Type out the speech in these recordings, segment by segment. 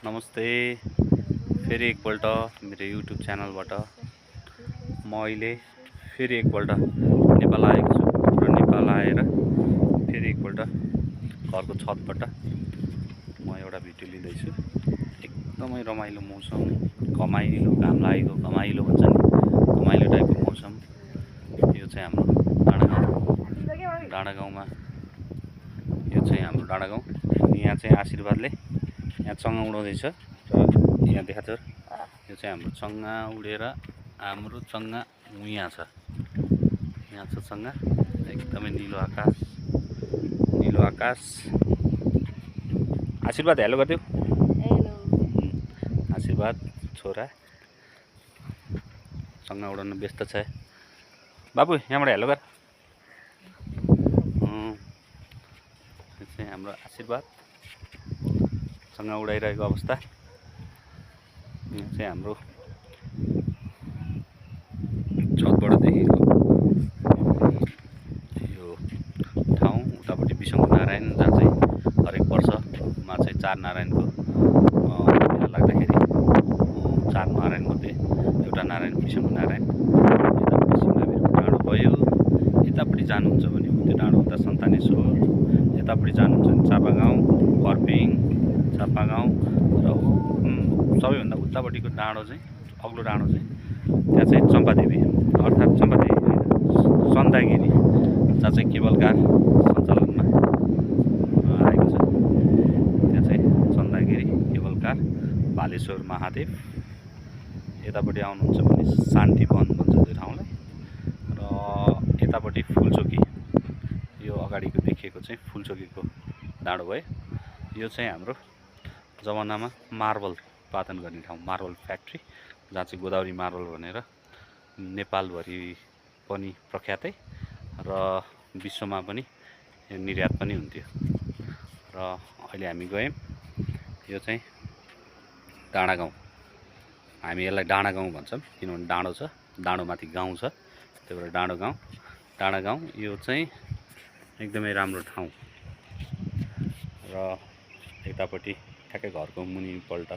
नमस्ते फेरि एकपल्ट मेरो युट्युब च्यानलबाट म अहिले फेरि एकपल्ट नेपाल आएको छु र नेपाल आएर फेरि एकपल्ट घरको छतबाट म एउटा भिडियो लिँदैछु। एकदमै रमाइलो मौसम, घमाइलो, घाम लागेको घमाइलो भन्छ नि, घमाइलो टाइपको मौसम। यो चाहिँ हाम्रो डाँडा गाउँमा, यो चाहिँ हाम्रो डाँडा गाउँ। यहाँ चाहिँ आशीर्वादले यहाँ चङ्गा उडाउँदैछ र यहाँ देखाथ्यो। यो चाहिँ हाम्रो चङ्गा उडेर हाम्रो चङ्गा यहाँ छ, यहाँ छ चङ्गा। एकदमै निलो आकाश, निलो आकाश। आशीर्वाद हेलो गरिदेऊ। हेलो आशीर्वाद छोरा चङ्गा उडाउन व्यस्त छ। बाबु यहाँबाट हेलो गर। यो चाहिँ हाम्रो आशीर्वाद चङ्गा उडाइरहेको अवस्था। यो चाहिँ हाम्रो छतबाट देखेको यो ठाउँ। उतापट्टि बिसङ्गो नारायण, जहाँ चाहिँ हरेक वर्षमा चाहिँ 4 नारायणको मेला लाग्दाखेरि 4 नारायण मध्ये एउटा नारायण बिसङ्गो नारायण। यतापट्टि सिमलाबिरको डाँडो भयो, यतापट्टि जानुहुन्छ भने त्यो डाँडो उता सन्तानेश्वर, यतापट्टि जानुहुन्छ भने चापागाउँ, कर्पिङ, चापागाउँ र सबैभन्दा उतापट्टिको डाँडो चाहिँ अग्लो डाँडो चाहिँ त्यहाँ चाहिँ चम्पादेवी, अर्थात् चम्पादेवी सन्दागिरी, जहाँ चाहिँ केबल कार सञ्चालनमा आएको छ। त्यहाँ चाहिँ सन्दागिरी केबल कार, बालेश्वर महादेव। यतापट्टि आउनुहुन्छ भने शान्ति वन भन्छ त्यो ठाउँलाई। र यतापट्टि फुलचोकी, यो अगाडिको देखिएको चाहिँ फुलचोकीको डाँडो भयो। यो चाहिँ हाम्रो जमानामा मार्बल उत्पादन गर्ने ठाउँ, मार्बल फ्याक्ट्री, जहाँ चाहिँ गोदावरी मार्बल भनेर नेपालभरि पनि प्रख्यातै र विश्वमा पनि निर्यात पनि हुन्थ्यो। र अहिले हामी गयौँ, यो चाहिँ डाँडा गाउँ। हामी यसलाई डाँडा गाउँ भन्छौँ किनभने डाँडो छ, डाँडोमाथि गाउँ छ, त्यही भएर डाँडो गाउँ। डाँडा गाउँ यो चाहिँ एकदमै राम्रो ठाउँ। र यतापट्टि ठ्याक्कै घरको मुनिपल्ट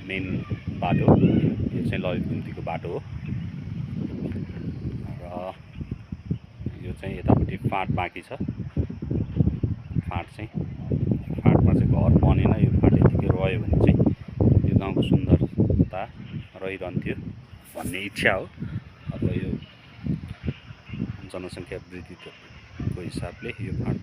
मेन बाटो, यो चाहिँ ललित घुम्तीको बाटो हो। र यो चाहिँ यतापट्टि फाँट बाँकी छ। फाँटमा चाहिँ घर बनेन, यो फाँट यतिकै रह्यो भने चाहिँ यो गाउँको सुन्दरता रहिरहन्थ्यो भन्ने इच्छा हो। अब यो जनसङ्ख्या वृद्धिको हिसाबले यो फाँट